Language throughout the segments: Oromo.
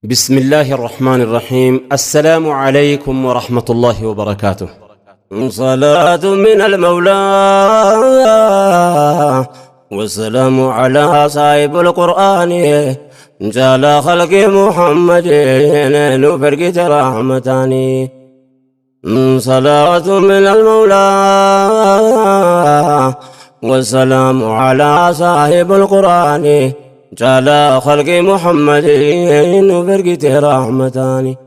بسم الله الرحمن الرحيم. السلام عليكم ورحمة الله وبركاته. صلاة من المولى والسلام على صاحب القرآن جال خلق محمد نفرقت رحمتاني. صلاة من المولى والسلام على صاحب القرآن جال خلق محمد نفرقت رحمتاني.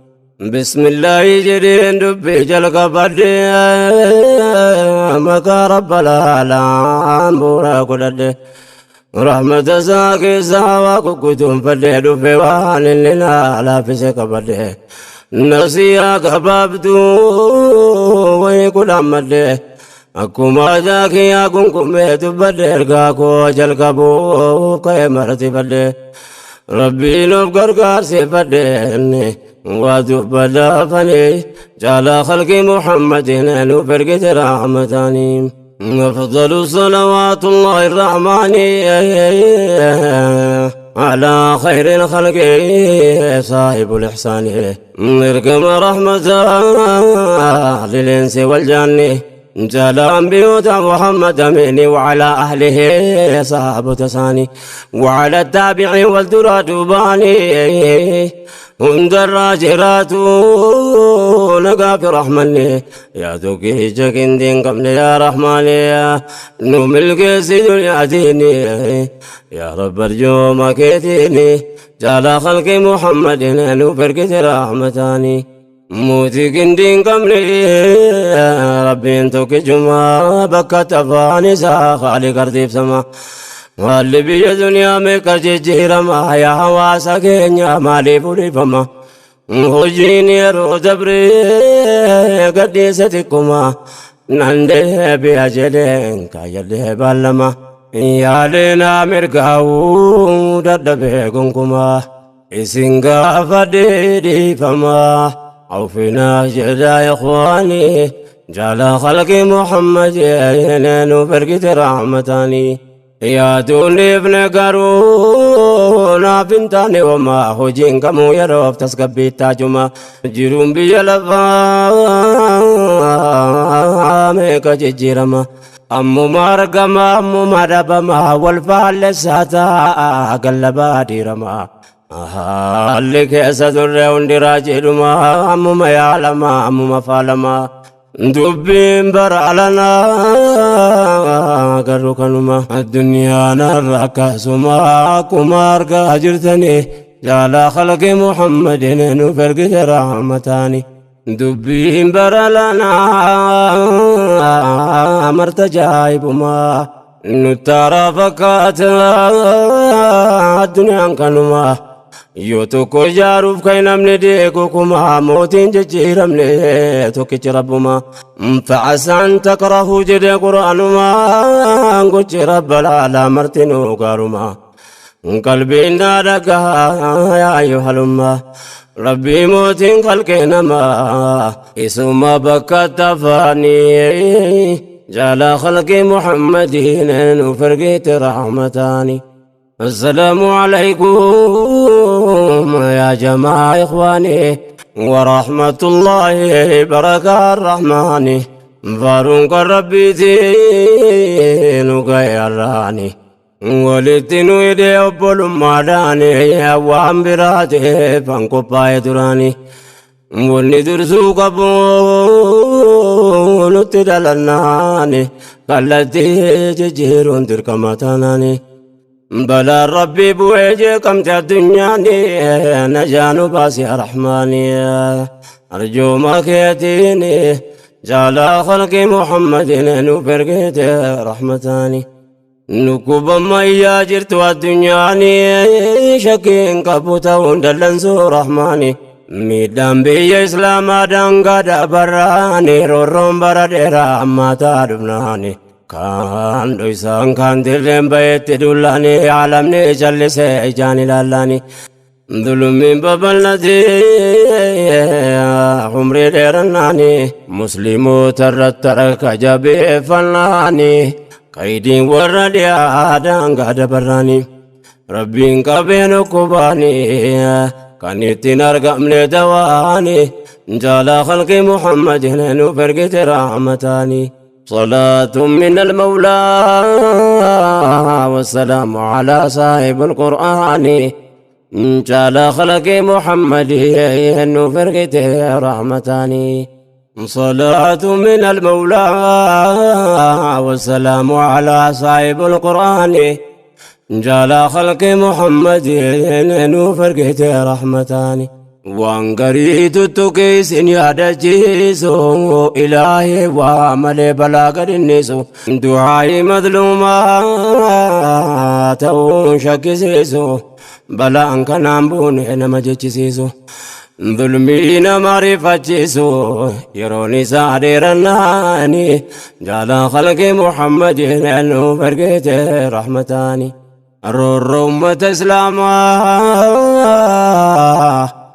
بسم الله جرين دبي جلق بدي مكا رب العالم بورا كدد رحمة ساكي ساوا كتم فدي دفي وان لنا لا في سكبدي نسيا كبابتو ويكل أمدي أكما جاكي أكون تبدي رقاكو جلقبو كيمرتي بدي ربي نبقر قارسي بدي وتبدا فني جعل خلق محمد نفرقت رحمتاني. أفضل صلوات الله الرحمن على خير الخلق صاحب الإحسان اركم رحمة للإنس والجن جعل بيوت محمد مني وعلى أهله صاحب تساني وعلى التابع والدرات باني هند الراجرات لقى في رحمني يا ذوقي جكندين قبل يا رحمن يا نوم القيس دنيا ديني يا رب ارجو ما كيتيني جعل خلق محمد نفرقت رحمتاني. موتي كندين قبلي ربي انتوك جمع بكا تفاني سا خالق ارضي بسما واللي بيا دنيا ميكا جيجيرما يا حواسا كينيا مالي فولي فما هجيني رو دبري قديستكما نندي بيا جلين كايلي بالما يا لنا مرقاو ددبي كنكما إسنقا فديدي فما عوفنا جدا يا إخواني جعل خلق محمد نفرقت رحمتاني. يا دوني ابن قارون بنتاني وما هجين كمو يروف تسقبي تاجما جيرون بيلفا ميكا جيرما أمو مارقما أمو ماربما والفعل ساتا قلبا ديرما اللي كيسا دري وندراجلما أمو ما يعلما أمو ما فالما دبين برعلنا قرقنما الدنيا نرك سما كمار قاجرتني جعل خلق محمد نفرق رحمتاني. دبين برعلنا مرتجايبما نترى فكات الدنيا كنما يوتوكو جاروف كي نمني ديكوكما موتين ججيرمني توكي ربما فعسى أن تكرهوا جد قرآنما قلت رب العالى مرتنو قارما قلبي نارك يا أيها الأمة ربي موتين خلقنا ما اسما بكى تفاني جعل خلق محمد وفرقت رحمتاني. السلام عليكم يا جماعة إخواني ورحمة الله بركة الرحمن فارونك ربي تينك يا راني ولتنو يدي أبول ماداني وعم براتي فانكو باي دراني ولدرسو قبول تدلناني قلتي ججيرون تركمتاناني بلا ربي بوجه كم الدنيا نجان باسي رحماني أرجو ما كيتيني جعل خلق محمد نفرقت رحمتاني. نكوب ما ياجرت الدنيا شكين كبوتا وندلنسو رحماني ميدان بي إسلام دانغا براني رورم برادera ما تادبناني كان دويسان كان دلين بيت دولاني عالمني جلسي جاني لالاني ظلمين ببلدي عمري ديرناني مسلمو ترترك جبي فناني قيدين وردي آدان قاد براني ربين قبين كوباني Kan ittiin argamne dawaani jaalaa khalqi Muhammadin nuuf ergite rahmataani. صلاة من المولى والسلام على صاحب القرآن جعل خلق محمد نفرقته رحمتاني. صلاة من المولى والسلام على صاحب القرآن جعل خلق محمد نفرقته رحمتاني. وانقريت التكيس يا إلهي وعمل بلاغ النسو دعائي مظلومات شكسيسو بلا أنك نامبون نما جتسيسو ظلمين معرفتيسو يروني سعديرناني جعل خلق محمد فرقت رحمتاني. الرمة إسلاما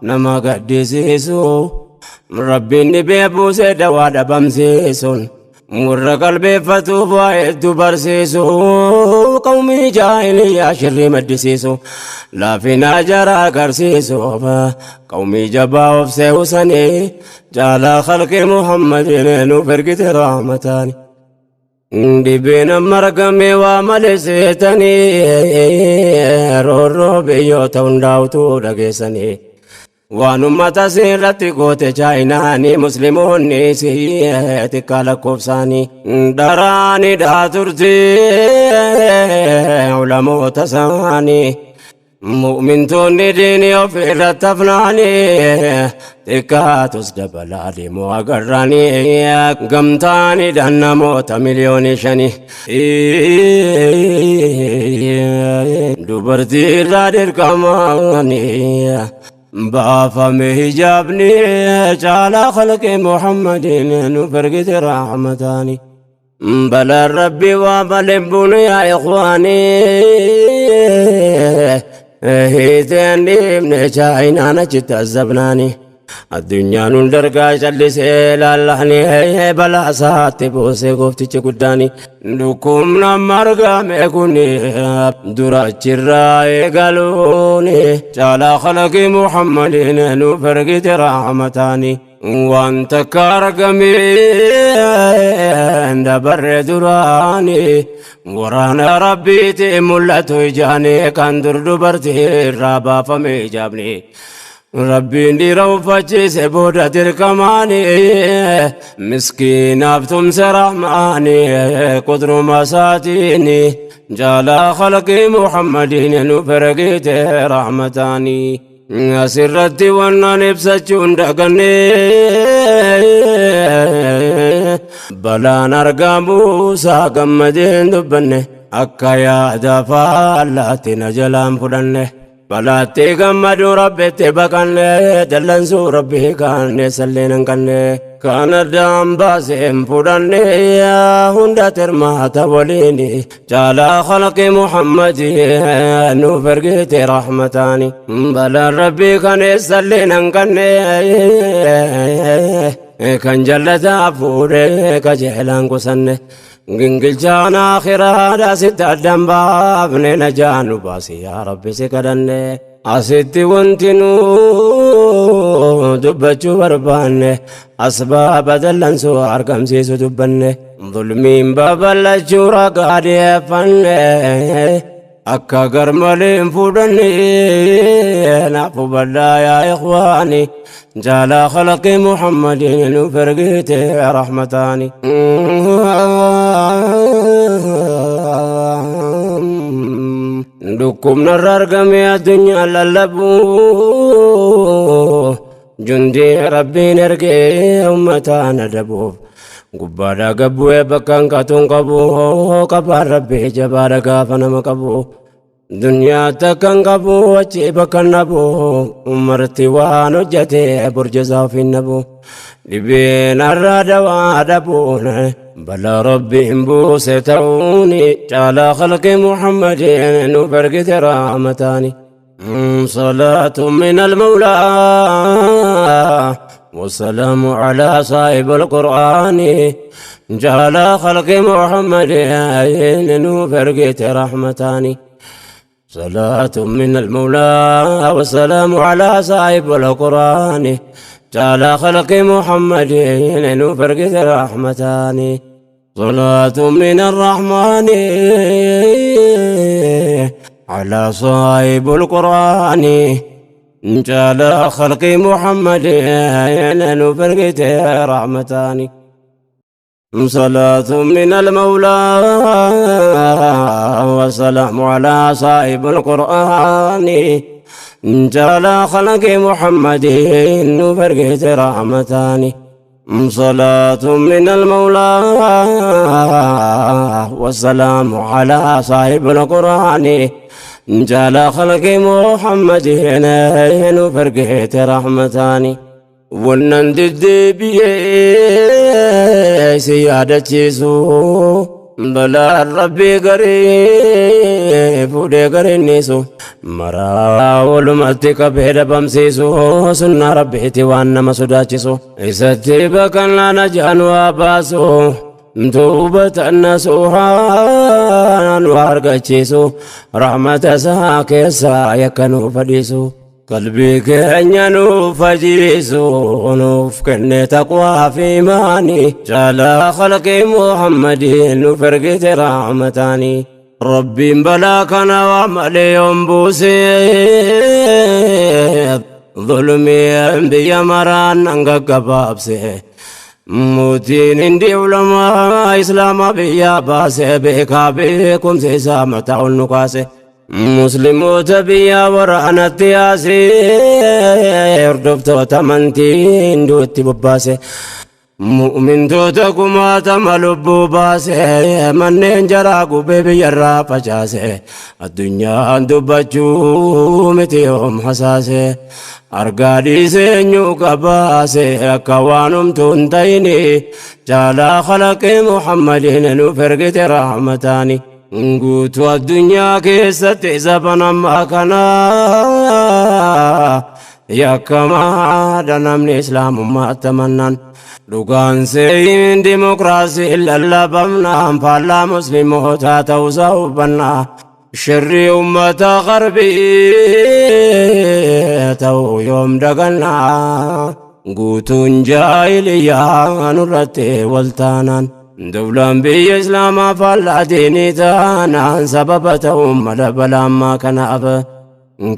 نما قدسيسو ربي نبي بوسي دوا دبمسيسون مر قلبي فتوب وايد برسيسو قومي جاهلية شري مدسيسو لا فينا جرى كرسيسو قومي جبا وفسيو سني جعل خلق محمد نفرقت رحمتاني. دبنا مرقمي وملسيتني رورو بيوتا ونداوتو دقيسني وانما سيرتي قوت جايناني مسلمون سيئتك لكوفساني دراني داترتي علمو تساني مؤمن توني ديني وفي تفناني تكاتوس دبلالي مواقراني قمتاني دهنا موت مليوني شني دبرتي رادر كماني بافم حجابني جعل خلق محمد نفرقت رحمتاني. بلا ربي وبل يا إخواني هيتني من شاينا نجت الزبناني الدنيا نندرقا جلسي لالحني بلا ساتي بوسي قفتي قداني لكم نمرقا ميكوني درا الراي قالوني جعل خلق محمد نفرقت رحمتاني. وانت كارقمي دبر دراني ورانا ربي تملتو جاني كان در دبرتي رابا فمي جابني ربي نديرو سبودة الكماني مسكين أبتم سرحماني قدر مساتيني جعل خلق محمد نفرقت رحمتاني. سرتي وانا نبسة دقني بلا نرقى موسى قمدين دبني أكا يا دفالاتي نجلام فدني بلاتي قمدو ربي تبقني دلنسو ربي كان سلين كني كان الدام باسم فدني هندا ترمى توليني جعل خلق محمد نفرقت رحمتاني. بلا ربي كان سلين كني كان جلتا فوري كجهلان قسني قنقل آخرا ست الدم بابني نجان باسي يا ربي سكرني أستي وانتنو دبتشو برباني أسباب دلنسو أرقم سيسو دبني ظلمين بابلتشو رقادي فني أكا قرملين فودني نعفو بلا يا إخواني جعل خلق محمد فرقت رحمتاني. لكم نرقم يا دنيا للبو جندي ربي نرقي أمتانا دبوب قبالا قبوه بكان كاتون قبوه قبال ربي جبالا قافنا مقبوه دنيا تكن قبو وجيبك النبو مرتي وانجتي برج زافي النبو لبين الراد وادبون بلا ربي بوستوني على خلق محمد وبرقة رحمتاني. صلاة من المولى والسلام على صاحب القرآن جعل خلق محمد وبرقة رحمتاني. صلاة من المولى والسلام على صاحب القرآن تعالى خلق محمد نفرق رحمتان صلاة من الرحمن على صاحب القرآن تعالى خلق محمد نفرق رحمتان صلاة من المولى والسلام على صاحب القرآن جعل خلق محمد نفرقت رحمتان صلاة من المولى والسلام على صاحب القرآن جعل خلق محمد نفرقت رحمتان ونن deddeebi'ee si yaadachiisu balaan rabbii garii fuudhee garinniisu maraa walumatti qabee dhabamsiisu sunnaa rabbiiti waan nama sodaachisu isatti baqannaa najaan waa baasu توبة نصوحا وارقتشيسو رحمة ساكسا يكنو فديسو قلبي كأن فجيسو نوف كن تقوى في ماني جعل خلق محمد نفرقت رحمتاني ربي بلاكنا وعمل ينبوسي ظلمي بيا مران انقبابسي موتين اندي علماء اسلام بيا باسي بكا بكم سيسا متاع النقاسي مسلموتا biyya waraanatti yaasee hordoftoota amantiin duutti bobbaase mu'mintoota kumaatama lubbuu baase manneen jaraa gubee biyyarraa facaase addunyaan dubbachuu miti yoom hasaase argaa dhiisee eenyuu qabaase akka waan humtuu hin ta'ini jaalaa khalaqee Muhammadiin nuuf ergite rahmataani. Guutuu addunyaa keessatti zaban ammaa kana yakkamaadha namni islaamummaa tamannaan dhugaan seeyin dimokiraasii lallabamnaan faallaa muslimootaa ta'uusaa hubannaa shirrii ummata qarbii ta'uu yoom dagannaa guutuun jaahiliyyaa nurratti waltaanaan Dawlaan biyya islaamaa faallaa diinii taanaan sababa ta'uun mala balaammaa kanaaf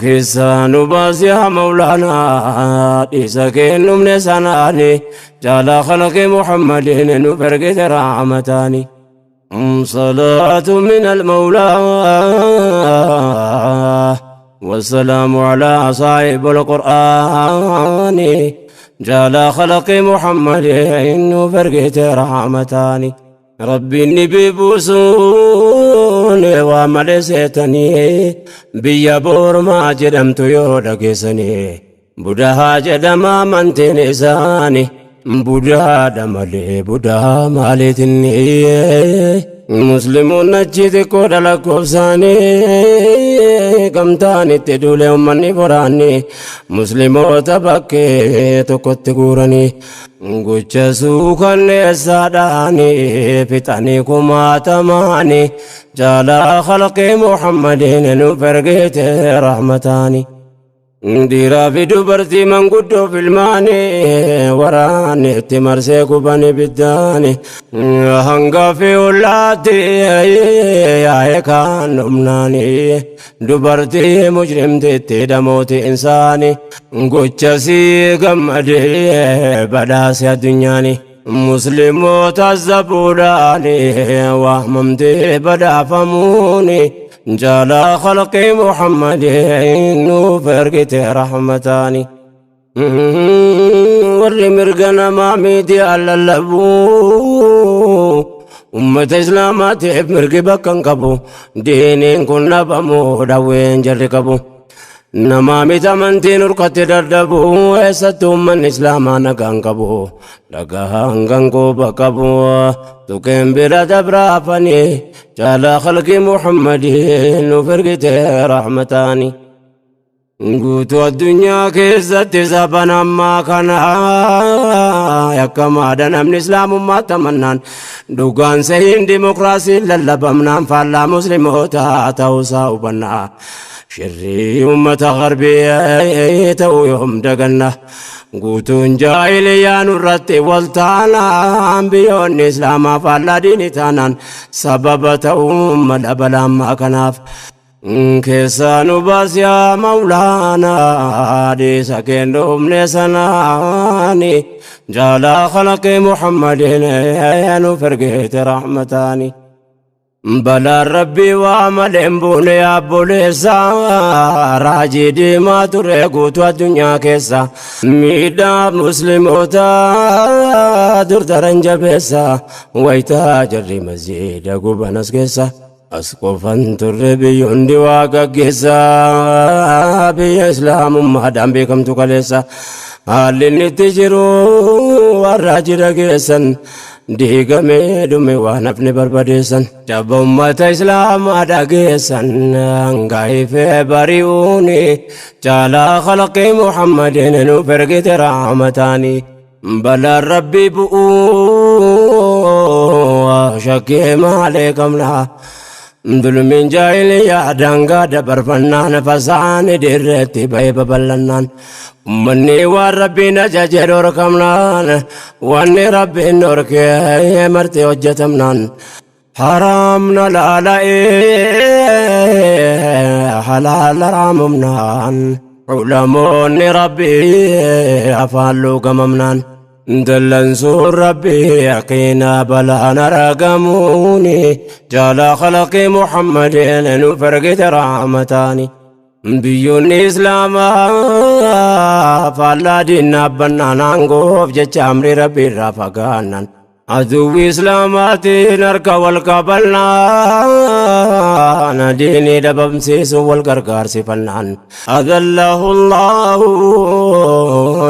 keessaa nu baasi yaa mawlaanaa dhiisa kennumne sanaani jaalaa khalaqi Muhammadiin nu ergite rahmataani. صلاة من المولى والسلام على صاحب القرآن جعل خلق محمد فرقت رحمتاني ربي النبي بوسون وعمل سيتني بيا بورما جدمت يودا بودها جدما منتين إساني بودا دمالي بودا مالتني مسلمون نجد كودا لكوبساني gamtaan itti duule uummanni boraanni musliimoota bakkee tokkotti guuranii gocha suukanneessaadhaani fixanii kumaatamaani jaalaa khalqii Muhammadiin nuuf ergite rahmataani. Dhiiraa fi dubartii manguddoo filmaanii waraanni itti marsee guban ibiddaani hanga fi ollaatti yaa'ee kaan dhumnaani dubartii mujrimtitti dhamooti insaani gocha sii gammadee badhaase addunyaani musliimoota zabuudhaani waamamtee badhaafamuuni جعل خلق محمد فرقت رحمتاني warri mirga namaa miidiyaa lallabu ummata islaamaatiif mirgi bakka hin qabu diiniin kun dhabamu dhawween jarri qabu namaa miti amantiin urkatti dadhabu eessatti ummanni islaamaa nagaan qabu dhagaa hangan quba qabu tuqeen bira dabraafanii jaalaa khalqii Muhammadii nuuf ergite rahmataani. Guutuu addunyaa keessatti saban ammaa kana yakkamaadha namni islaamummaa tamannaan dhugaan sehiin dimokiraasiin lallabamnaan faallaa musliimoota ta'uusaa hubannaa shirrii ummata garbii ta'uu yoom daganna guutuun jaahiliyyaa nurratti wal taanaan biyyoonni islaamaa faallaa diinii taanaan sababa ta'uu mala balaa kanaaf keessaa nu baas yaa Mawlaanaa dhiisa kennuufne sanaani jaalaa khalaqii Muhammadin nu fergeete rahmataani. Balaan rabbii waa malee hin buune yaabboleessa raajii diimaa ture guutuu addunyaa keessa miidhaa musliimoota dur daran jabeessa wayitaa jarri masjiida gubanas keessa. As qofan turre biyyoonni waa gaggeessa biyya islaamummaadhaan beekamtu kaleessa haalli inni itti jiru warra jira geessan diigamee dhume waan hafne barbadeessan jabba ummata islaamaa dhageessan hangaifee bari'uuni caalaa khalaqii Muhammadin nuuf ergite rahmataani. Balaan rabbii bu'uu shakkii maalee qabna. Dulmiin jaahiliyyaa daangaa dabarfannaan fasaani dirreetti ba'ee babal'annaan ummanni waan rabbiin ajaje dhorkamnaan wanni rabbiin dhorkee marti hojjetamnaan haraamna laala'ee halaala raamumnaan ulamoonni rabbii afaan luugamamnaan dallansuun rabbii yaqiinaa balaan argamuuni jaalaa khalaqii Muhammadin nuuf ergite rahmataani. Biyyoonni islaamaa faallaa diinaa bannaan aangoof jecha amrii rabbii irraa fagaannan aduwwi islaamaatiin harka wal qabannaan diinii dhabamsiisuun wal gargaarsifannaan adallahu Allahu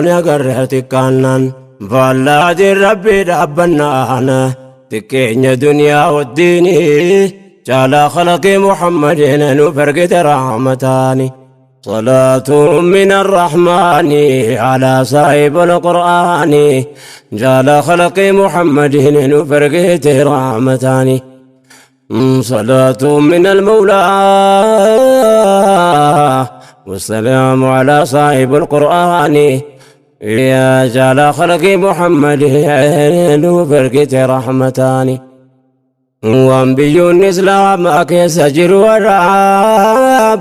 ni agarree xiqqaannaan faallaa diin rabbii dhaabbannaan xiqqeenya duniyaa wajjiinii jaalaa khalaqii Muhammadin nuuf ergite rahmataani. صلاة من الرحمن على صاحب القرآن جال خلق محمد نفرقت رحمتان صلاة من المولى والسلام على صاحب القرآن يا جال خلق محمد نفرقت رحمتان. Waan biyyoonni islaamaa keessa jiru warra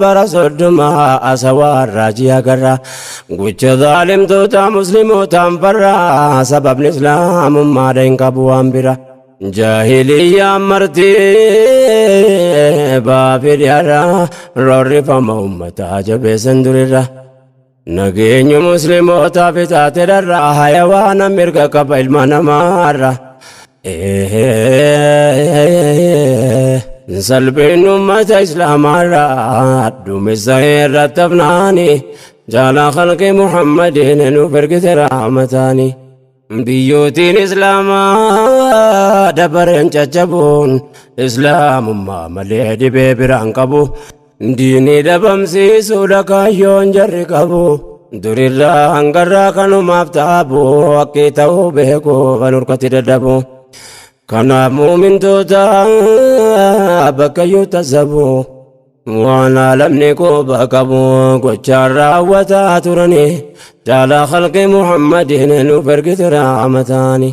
bara 30 asawaa raajii agarra gocha zaalimtoota muslimootaan farra sababni islaamummaadha hin qabu waan bira jaahiliyyaan marti baafidhiarra roorrifama ummataa jabeessan durirra nageenyu muslimootaaf itaate dharra hayawaana mirga qaba ilma namaarra. Salphin ummata islaamaarraa duumessa irratti hafnaani jaalaa khalqii Muhammadin nuuf ergite rahmataani. Biyyootiin islaamaa dabareen caccabuun islaamummaa malee dhibee biraan qabu diinii dhabamsiisuudha kaayyoon jarri qabu. Durirraa hangarraa kanumaaf taabu haqqii ta'uu beeku kan hurkatti dadhabu. Kanaaf muumintoota bakka iyyuu tasabu waan alamni quba qabu gochaan raawwataa turani jaalaa khalqii Muhammadin nuuf ergite rahmataani.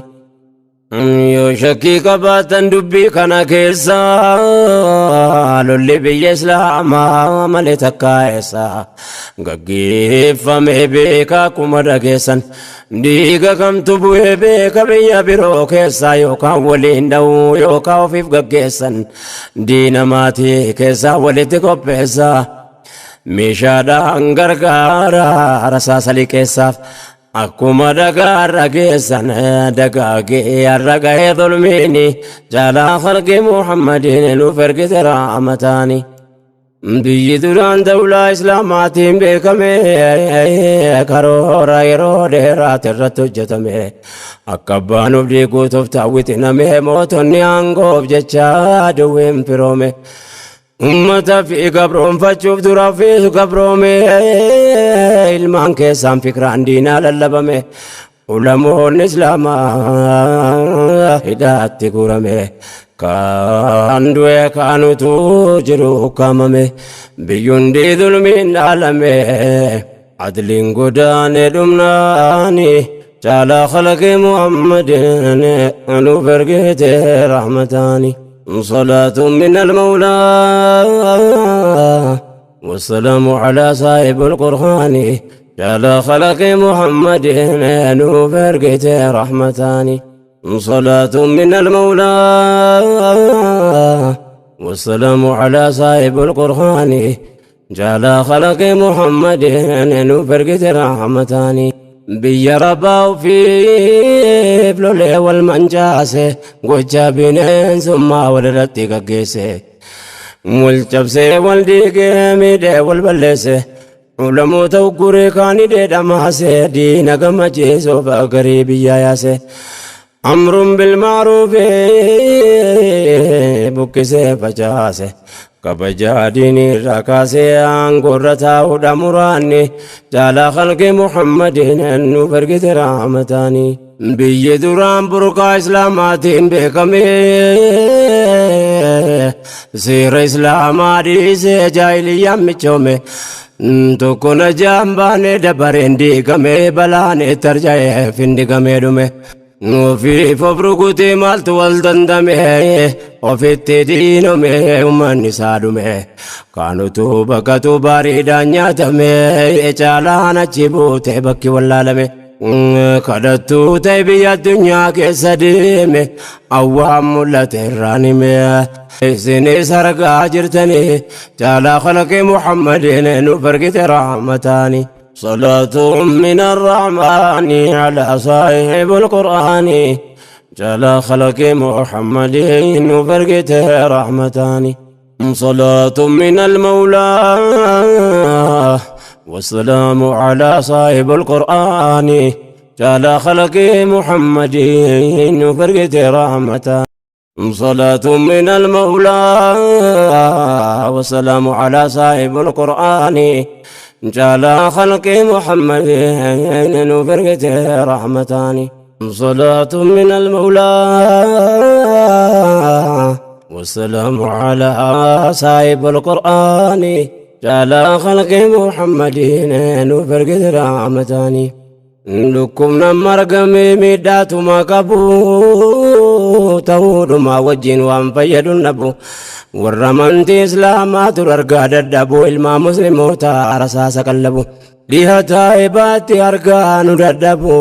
Yoo shakkii qabaatan dubbii kana keessa lolli biyya islaamaa malee takkaa eessa gaggeeffame beeka akkuma dhageessan dhiiga kamtu bu'ee beeka biyya biroo keessa yookaan waliin dha'uu yookaan ofiif gaggeessan diina maatii keessaa walitti qopheessa meeshaadhaan gargaara rasaasa liqeessaaf. Akkuma dhagaarra geessan dagaagee har'a gahee zulmiini jaalaa khalqii Muhammadin nuuf ergite rahmataani. Biyyi duraan dawlaa islaamaatiin beekame karoora yeroo dheeraati irratti hojjetame akka abbaan of diiguutuuf taawwitiname mootonni aangoof jecha duwween firoome. Ummata fi gabroonfachuuf dura fi gabroome, ilmaan keessaan fikraan diinaa lallabame, ulamoonni islaamaa hidhaatti guurame, kaan du'e kaanutu jiru ukkaamame, biyyundi zulmiin dhaalame, adliin godaane dhumnaani. Caalaa khalaqee Muhammadin nuuf ergite rahmataani. صلاة من المولى والسلام على صاحب القرآن، على خلق محمد نوفرقت رحمتان. صلاة من المولى والسلام على صاحب القرآن، جعل خلق محمد نوفرقت رحمتان. Biyya rabbaa ofiif lolee wal mancaase, gocha bineensummaa walirratti gaggeesse, wal cabsee wal diigee miidhee wal balleesse, ulamoota ugguree kaanidhee dhamaase, diina gammachiisuuf garii biyyaa yaase, amruun bilmaaruufi buqqisee facaase, kabajaa diinii irraa kaasee aangoorra taa'uudha muraanni. Caalaa khalqi Muhammadin nuuf ergite rahmataani. Biyyi duraan burqaa islaamaatiin beekame seera islaamaa dhiisee jaahiliyyaan michoome, tokko najaan baane dabareen diigame, balaan itti arja'ee findigamee dhume. Ofiif of rukutee maaltu wal dandame, ofitti diinome, uummanni isaa dhume, kaanutu bakkatu bareedaan nyaatame, caalaan achi buute bakki wallaalame. Kadhattuu ta'e biyya addunyaa keessa deeme, awwaan mul'ate irraan hime. Isinis argaa jirtanii, caalaa khalaqee Muhammadin nuuf ergite rahmataani. صلاة من الرحمن على صاحب القرآن، جل خلق محمد وفرقته رحمتان. صلاة من المولى والسلام على صاحب القرآن، جل خلق محمد وفرقته رحمتان. صلاة من المولى والسلام على صاحب القرآن، جعل خلق محمد وفرقته رحمتان. صلاة من المولى والسلام على صاحب القرآن، جعل خلق محمد وفرقته رحمتان. Dhukkubna margamee miidhaatuma qabu ta'uudhuma wajjin waan fayyadu nabu, warra amantii islaamaa dur argaa dadhabu, ilmaa musliimoota rasaasa qallabu, dhiha taa'ee baatti argaa nu dadhabu,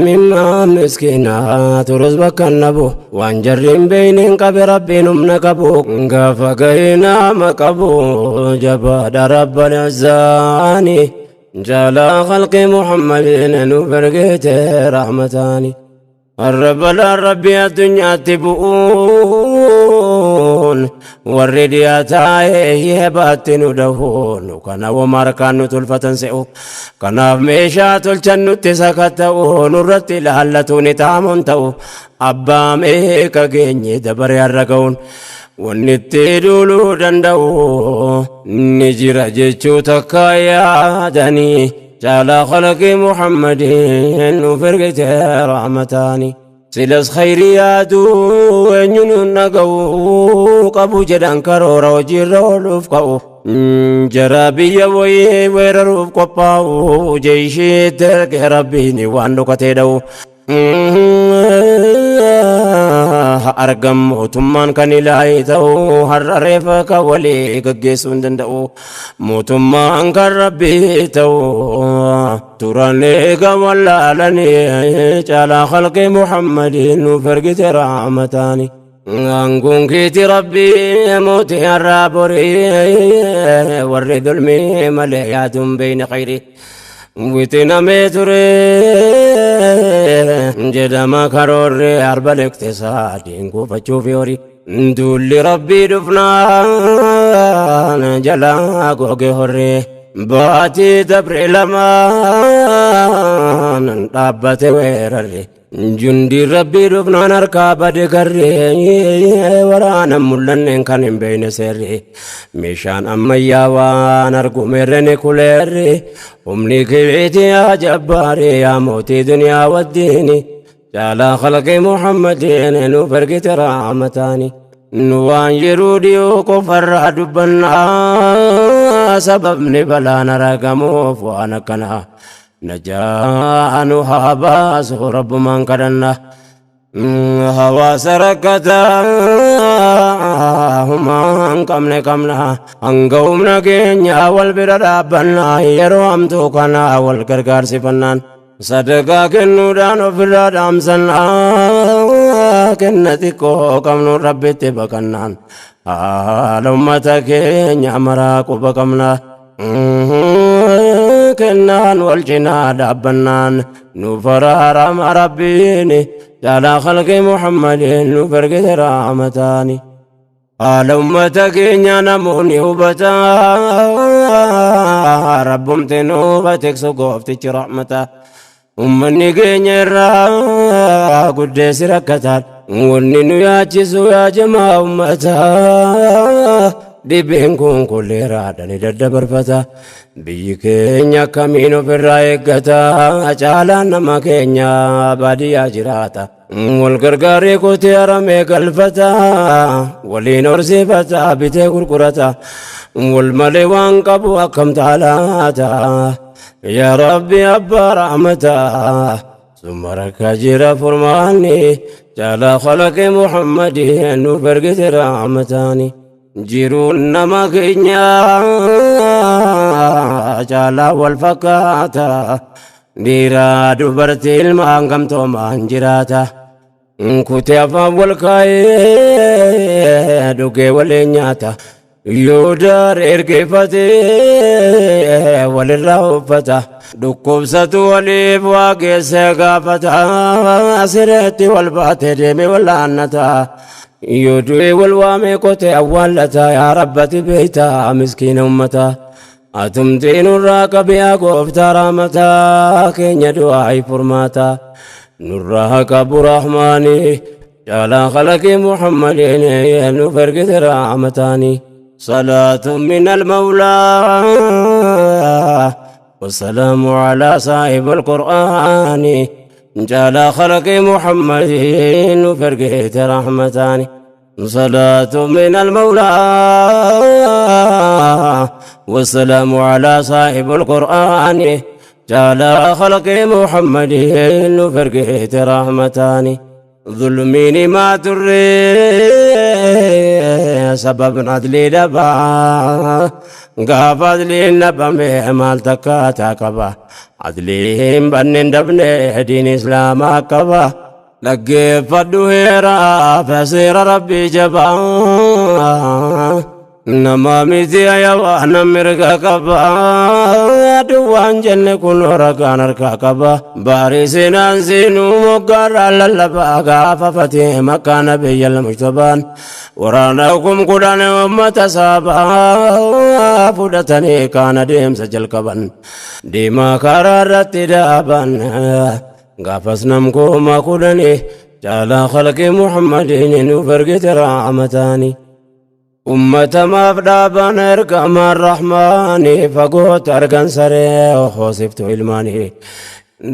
mimmaa miskiinaa turus bakka nabu, waan jarri hin beeyniin qabe rabbiin humna qabu, gaafa gahee nama qabu jabaadha rabbal izzaani. جعل خلق محمد نفرقت رحمتاني. الرب لا ربي الدنيا تبؤون والرديات baatti nu dhahuun kana womarkaan nu tolfatan se'u, kanaaf meeshaa tolchan nutti sakatta'u, nurratti ilaallatu ni taamuun ta'u, abbaa meeqa geenye dabare har'a ga'uun, wanni itti duuluu danda'u ni jira jechuu takka yaadanii. Caalaa khalaqii Muhammadin nuuf ergite rahmataani. Silas khayrii yaaduu eenyuun dhaga'uu qabu jedhan, karoora hojiirra ooluuf ka'u, jara biyya wayii weeraruuf qophaa'u, jeeshiitti erge rabbiin waan dhokatee dha'u. Argam mootummaan kan ilaahi ta'u har'a reefa kan walii gaggeessuu hin danda'u, mootummaan kan rabbii ta'u turan eega wallaalanii. Caalaa khalqii Muhammadiin nuuf ergite rahmataani. Aangoon keeti rabbii mootii har'aa borii, warri dulmii malee yaaduun beeyne khayrii. Wixinamee ture jedhama karoorri arba liqtisaadiin kuufachuuf horii. Duulli rabbii dhufnaan jalaa goge horree, baatii dabre lamaan dhaabbate weerarri. Jundiin rabbii dhufnaan harkaa bade garree, waraana mul'anneen kan hin beekne seerri, meeshaan ammayyaa waan argumerreni kuleerri, humni kibiiti yaa jabbaari, yaa mootii duniyaa waddiini, caalaa khalqii Muhammadiin nuuf ergite rahmataani. Nu waan yeroo dhiyoo qofarraa dubbannaa, sababni balaan argamuuf waan akkanaa. Najaa nu haa baasu rabbumaan kadhanna. Hawaasa rakkataa humaa hin qabne qabna, hanga humna keenya wal bira dhaabbannaa, yeroo hamtuu kana wal gargaarsifannaan, sadaqaa kennuudhaan ofirraa dhaamsannaa, kenna xiqqoo qabnu rabbitti baqannaan, haala ummata keenya maraa quba qabna. Kennaan wal cinaa dhaabbannaan nu faraarama rabbiin, caalaa khalqii Muhammadiin nu ergite rahmataani. Haala ummata keenya namoonni hubataa, rabbumti nu tiksu gooftichi rahmata. Ummanni keenya irraa guddeessi rakkataan, wanni nu yaachisu yaa jamaa ummataa, dhibeen kun kolleeraadhaan daddabarfata. Biyyi keenya akkamiin ofirraa eeggata? Caalaan nama keenya baadiyyaa jiraata. Wal gargaaree qotee haramee galfata, waliin horsiifata, bitee gurgurata. Wal malee waan qabu akkam taalaata? Yaa Rabbi abbaa rahmataa, summa rakkaa jira furmaanni, caalaa khalaqi Muhammadin nuuf ergite rahmataani. Jiruun nama keenya caalaa wal fakkaata, dhiiraa dubartii ilmaan gamtoomaan jiraata. Kutee afaan wal kaa'ee dhugee waliin nyaata. Yoo daar ergeeffatee walirraa uffata. Dhukkubsatu waliif waa geessee gaafata. Sireetti wal baatee deemee wallaannata. Yoo du'e wal waamee qotee awwaallata. Yaa rabbati beeyta miskiina ummata. Atumtii nurraa qabiyaa gooftaa rahmataa, keenya du'aa furmaata. Nurraa qabu rahmaani, caalaa khalaqii Muhammadiin nuuf ergite rahmataani. صلاة من المولى والسلام على صاحب القرآن، جعل خلق محمد فرقت رحمتان. صلاة من المولى والسلام على صاحب القرآن، جعل خلق محمد فرقت رحمتان. ظلمين ما تري سبب عدلي دبا، قاف عدلي نبا مال تكاتا قبا، عدلي بنن دبني دين اسلام قبا، لقي فدو هيرا فسير ربي جبا، nama miti ayawaan mirga qaba, duwwaan jenne kun ragaan harkaa qaba. Baarii seenaan seenuu moggaarraa lallabaa, gaafa fatee makkaana biyyal mujtabaan, waraana 10,000 ummata saabaa fudhatanii kaana deemsa jalqaban, deemaa karaa irratti dhaaban. Gaafas nam 10,000, caalaa khalqii Muhammadiin nuuf ergite rahmataani. Ummata maaf dhaaban ergamaan rahmaani? Fagootti argan saree hoosiftu ilmaanii,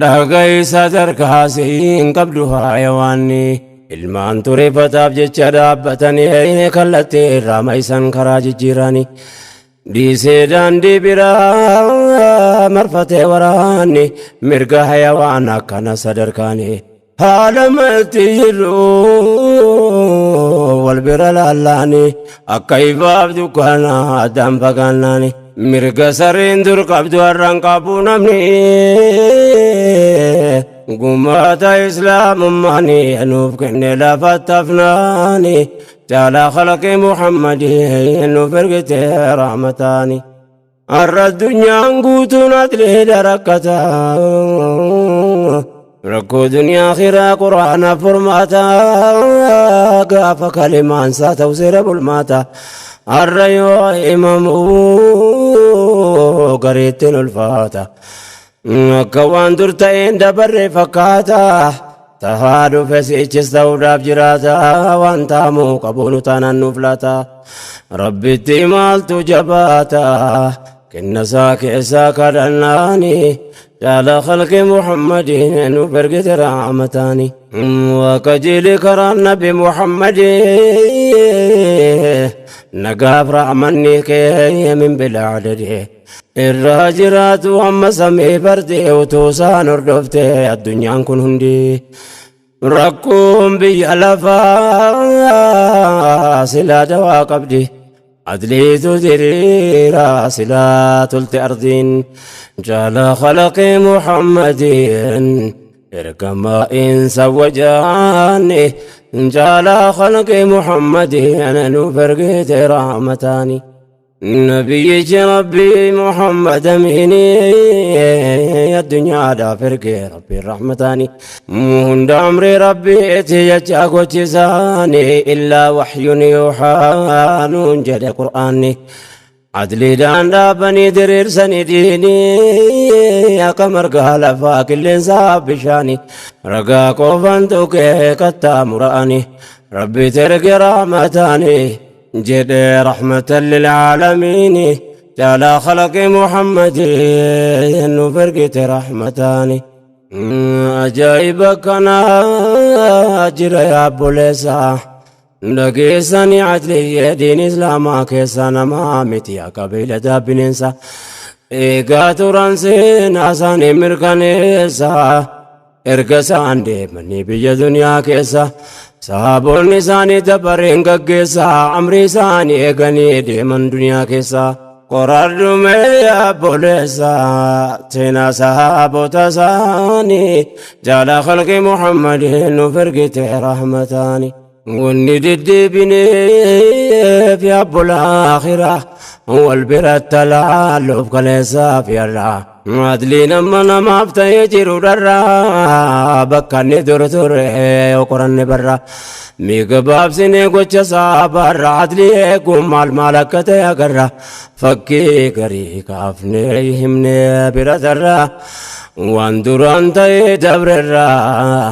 dhagaysa darkaasii hin qabdu hayawaanni. Ilmaan tureeffataaf jecha dhaabbatanii, kallattii irraa maisan karaa jijjiiranii, dhiisee daandii biraa marfatee waraanni, mirga hayawaan akkana sadarkaanii. Haala malti jiru wal bira laallaani, akka ifaaf dukkana addaan fagaannaani, mirga sareen dur qabdu har'aan qabu namni. Gumaata islaamummaani nuuf kenne lafa tafnaani, caalaa khalaqii Muhammadii nuuf ergite rahmataani. Har'a addunyaan guutuun adliidha rakkataa, rakkoo duniyaa akhiraa quraana furmaata, gaafa kalimaan isaa ta'u seera bulmaata. Har'a yoo himamu gareettiin ulfaata, akka waan dur ta'een dabarre fakkaata. Tahaa dhufe sichis ta'uudhaaf jiraata, waan taamuu qabuunu taanaan nuuf laata. Rabbitti maaltu jabaata? Kennasaa keessaa kadhannaani jaala khalqi Muhammadiin nuuf ergite rahmataani. Waaqajeeli karaa Nabi Muhammadii, nagaaf rahmanni kee min bilaa adadee irraa jiraatu amma samii bardee utuu isaan hordofte addunyaan kun hundi. Rakkoon biyya lafaa silaa dawaa qabdi. Adliitu diriira silaa tolte ardiin. Jaala khalaqi Muhammadiin ergamaa insa wajaani, jaala khalqi Muhammadiin nuuf ergite rahmataani. Nabiyyichi Rabbii Muhammad Amini addunyaadhaaf ergee Rabbiin rahmataani. Hunda amri Rabbiiti jecha gochisaani, illaa waxyun yuuxaa nuun jedhe Qur'aanni. Adliidhaan dhaabanii diriirsanii diinii akka margaa lafaa qilleensaa bishaani. Ragaa qofaan tuqee qaxxaamura'ani. Rabbi erge rahmataani jedhe, rahmatan lilcaalamiini. Jaala khalaqi Muhammadin nuuf ergite rahmataani. Ajaa'iba kanaa jira yaa obboleessaa. Dhageessanii adliyyee diin Islaamaa keessa namaa miti akka beeyladaa bineensa. Eegaa turan seenaa isaanii mirkaneessa. Erga isaan deemanii biyya duniyaa keessa sahaabonni isaanii dabareen gaggeessa, amri isaanii eeganii deeman duniyaa keessa. Qoradhume obboleessa seenaa sahaabota isaanii, jaala khalqi Muhammadin nuuf ergite rahmataani. Wanni deddeebineef yaabbola akhiraa wal biratti laalluuf kaleessaaf yarraa. Adliin amma namaaf ta'ee jiru dharraa, bakka inni dur ture qoranne barra. Miiga baabsinee gocha saabarra adlii eeguun maal maal akka ta'e agarra. Fakkii garii kaafnee himnee bira tarra, waan duraan ta'ee dabrerraa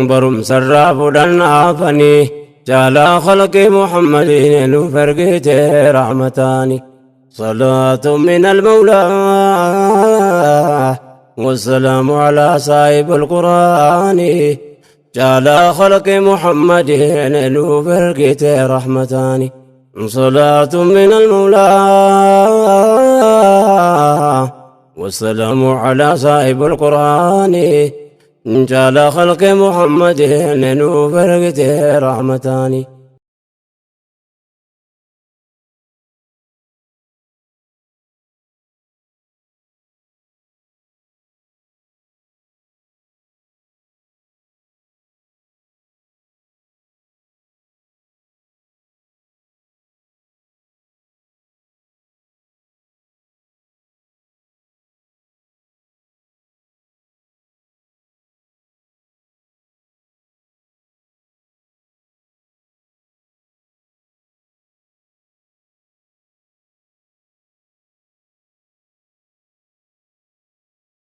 barumsarraa fudhannaafanii, jaalaa khalqi Muhammadiin nuuf ergite rahmataani. صلاة من المولى والسلام على صاحب القرآن، جعل خلق محمد نوف رحمتان. صلاة من المولى والسلام على صاحب القرآن، جعل خلق محمد نوف رحمتان.